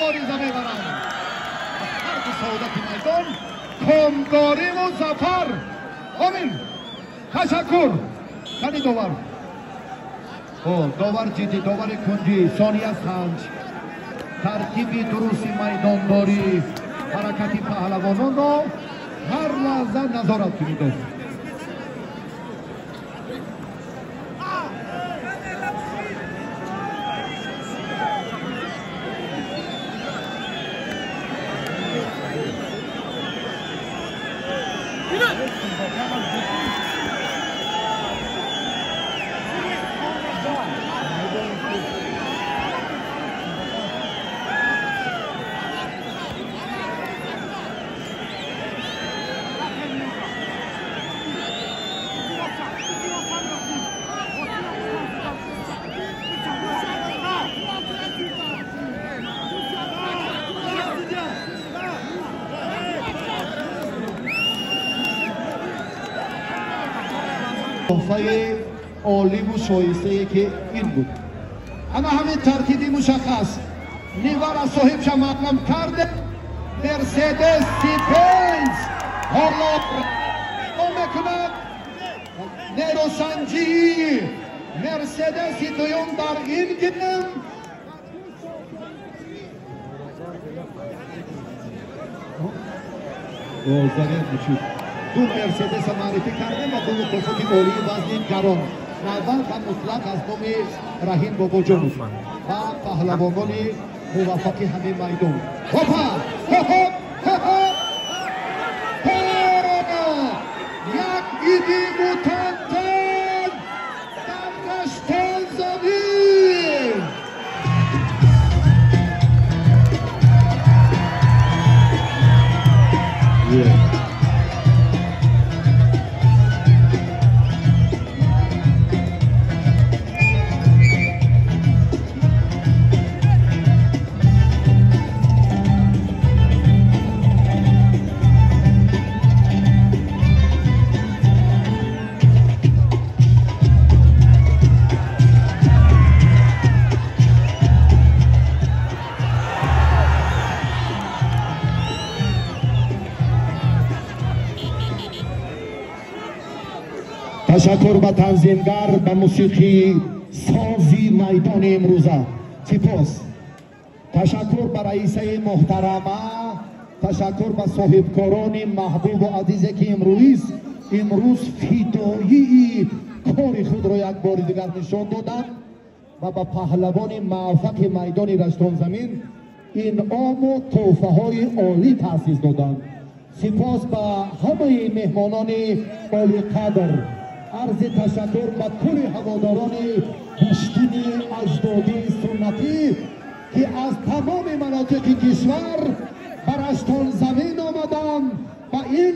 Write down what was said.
Мубориза мебаранд. Ҳар ду саодати майдон, комгориву зафар. Омин. Ташаккур. Кани довар. Довар ҷиддӣ, довари кунҷӣ, сония санҷ. Тартиби дурусти майдондорӣ, ҳаракати паҳлавононро ҳар лаҳза назорат кунед. تحفه عالی و شایسته که این بود. اما همین ترتیبی مشخص نیوار از صاحب معلوم کرده. مرسدس بنز حالا میکند نیروسنجی مرسدس دوم در این گیم. دو مرسدس معرفی کرده و دو مکافات عالی وزن گران نول و مطلق از نام رحیم باباجانов و پهلوانان موفق همین میدان. هوپا هوپ هوپ یک ایدی متنتن در رشتان زمین. تشکر به تنظیمگر به موسیقی سازی میدان امروزه. سپاس. تشکر به رئیسه محترمه، تشکر به صاحبکاران محبوب و عزیزی که امروز فدایی کار خود را یک بار دیگر نشان دادند و به پهلوان موفق میدان رشتان زمین انعام و تحفه های عالی تأسیس دادند. سپاس به همه مهمانان عالی قدر. عرض تشکر به کل هواداران گوشتین اجدادی سنتی که از تمام مناطق کشور بر رشتان زمین آمدند و این